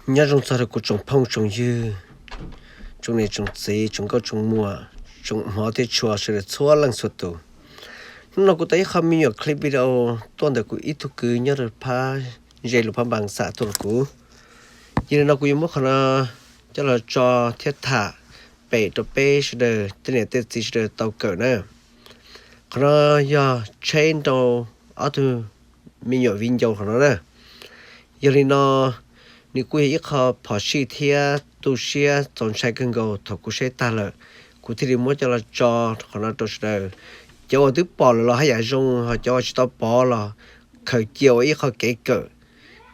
Nyob zoo txog rau kuv tsoom phooj tsoom ywg, tsoom niam tsoom txiv, tsoom nkauj tsoom muam, tsoom hmov thiab tshua sawv daws txhua leej txhua tus. Hnub no kuv tau ib qho me nyuam clip video tuaj ntawm kuv ib tug kwv nyob rau phab ze lus phab npas xam tuaj rau kuv. Yog li no kuv yuav muab qhov no coj los tso thiab tham pem rau peb sawv daws tej niam tej txiv sawv daws tau kawm na. Qhov no yog tsheb nrau ob tug me nyuam viv ncaus qhov no na. Yog li no, nws kuj yog ib qho phom sij thiab tu siab txaus ntshai kawg nkaus. Thaum kuv saib tag lawm, kuv thiaj li muab coj los tso qhov no rau sawv daws, cov uas twb pom lawm los haj yam zoo, ho cov uas tsis tau pom los khaws cia ua ib qho kev kawm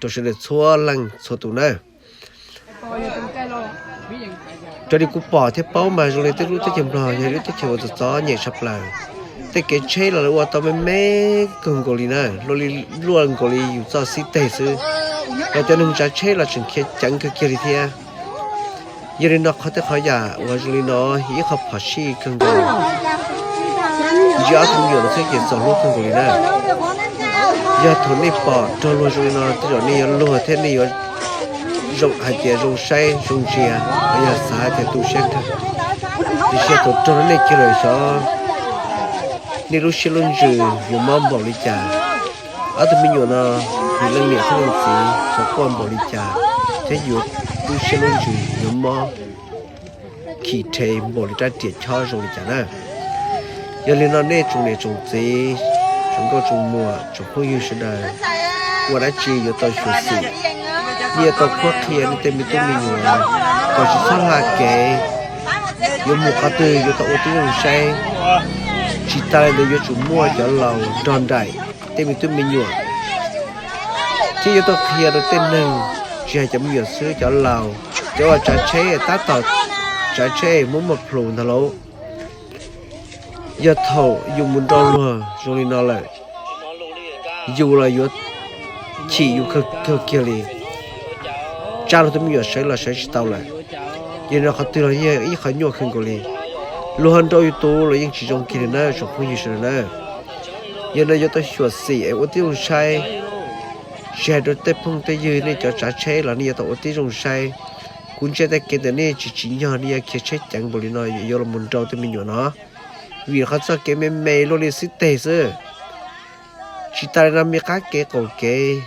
rau sawv daws txhua leej txhua tus na. Raws li kuv pom thiab paub mas zoo li tej lub teb chaws Nplog yog lub teb chaws uas txom txom nyem tshaj plaws. Tej kev tsheb los lawv ua tau me me kawg nkaus li na, luaj li, luaj nkaus li yus txoj xib teg xwb. Los cov neeg tsav tsheb los tseem khiav ceev kawg kiag li thiab. Yog li no qhov tej qhov yam uas zoo li no yog ib qho phom sij kawg nkaus. Ntsia ob tug me nyuam no xwb ces txaus hlub kawg nkaus li na. Yog thaum nej pom raug luag zoo li no tej zaum nej yuav luag thiab nej yuav zoo hais tias zoo saib zoo ntsia, los yog xav hais tias tu siab kawg. Tiam sis thaum raug rau nej kiag lawm xyov nej lub siab lub ntsws yuav mob npaum li cas. Ob tug me nyuam no, yus leej niam thiab leej txiv xyov quaj npaum li cas, thiab yus lub siab lub ntsws yuav mob khim rhe npaum li rab riam chob zoo li cas na. Yog li no nej tsoom niam tsoom txiv, tsoom nkauj tsoom muam, tsoom phooj ywg sawv daws, ua dab tsi yuav tau xyuam xim, nej yuav tau qhuab qhia nej tej me tub me nyuam kom tsis txhob hla kev, yuav mus qhov twg yuav tau ua tib zoo saib. Tsis tas li ntawd yuav tsum muaj cov laus nrog nraim tej me tub me nyuam, thiab yuav tau qhia rau tej neeg, tsis hais cov me nyuam xwb, cov laus, cov uas tsav tsheb tab tom tsav tsheb muab muag plhus ntag lauj. Yog thaum yus mus nrau luag zoo li no lawm, yus los yuav chim yus kawg kiag li, tsa luag tus me nyuam sawv los sawv tsis tau lawm. Yog li no qhov twg los yog ib qho nyuaj kawg nkaus li. Luag ho nrau yus tus los yeej tsis zoo kiag li na tsoom phooj ywg sawv daws na. Yog no yuav tau xyuam xim es ua tib zoo saib. Tsis hais rau tej phooj tej ywg nej cov tsav tsheb los nej yuav tau ua tib zoo saib. Kuv ntsia tej kev ntawm nej tsis tsim nyog nej yuav khiav tsheb ceev npaum li no yuav los mus nrau tej me nyuam no, vim qhov txoj kev me me luaj li xib teg xwb. Tsis tas li no me qab kev qaum kev,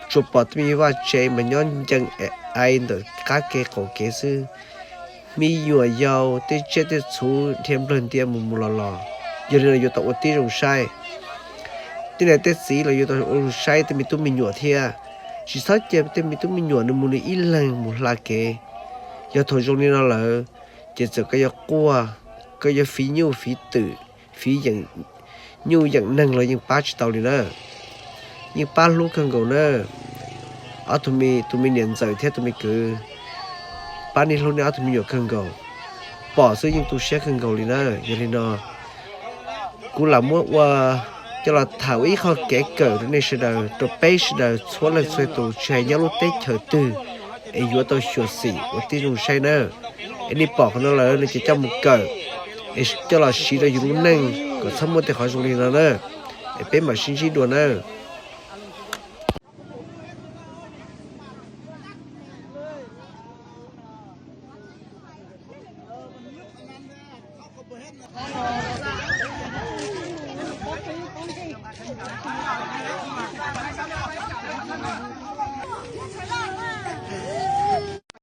tsuas pom tej me vaj tse mas nyob ncees ai ntawm qab kev qaum kev xwb. Me nyuam yaus tej tsiaj tej txhu dhia nplawg ntia mus mus los los. Yog li no yuav tau ua tib zoo saib. Tej niam tej txiv los yuav tau ua zoo saib tej me tub me nyuam thiab. Tsis txhob cia tej me tub me nyuam nws mus nws ib leeg mus hla kev. Yog thaum zoo li no lawm, ces txawm koj yuav quaj, koj yuav fiv nyuj fiv twm, fiv yeem nyuj yeem neeg los yeej pab tsis tau li na. Yeej pab hlub kawg nkaus na. Ob tug me, tus me niam ntxawm thiab tus me kwv, pab nej hlub nej ob tug me nyuam kawg nkaus. Pom xwb yeej tu siab kawg nkaus li na. Yog li no kuv lam muab ua coj los tham ua ib qho kev kawm rau nej sawv daws, rau peb sawv daws txhua leej txhua tus, tsis hais nyob lub teb chaws twg, es yuav tau xyuam xim ua tib zoo saib na. Es nej pom qhov no lawm no ces coj mus kawm, es coj los siv rau yus lub neej kom txhob muaj tej qhov zoo li no na. Es peb mam sib ntsib dua na.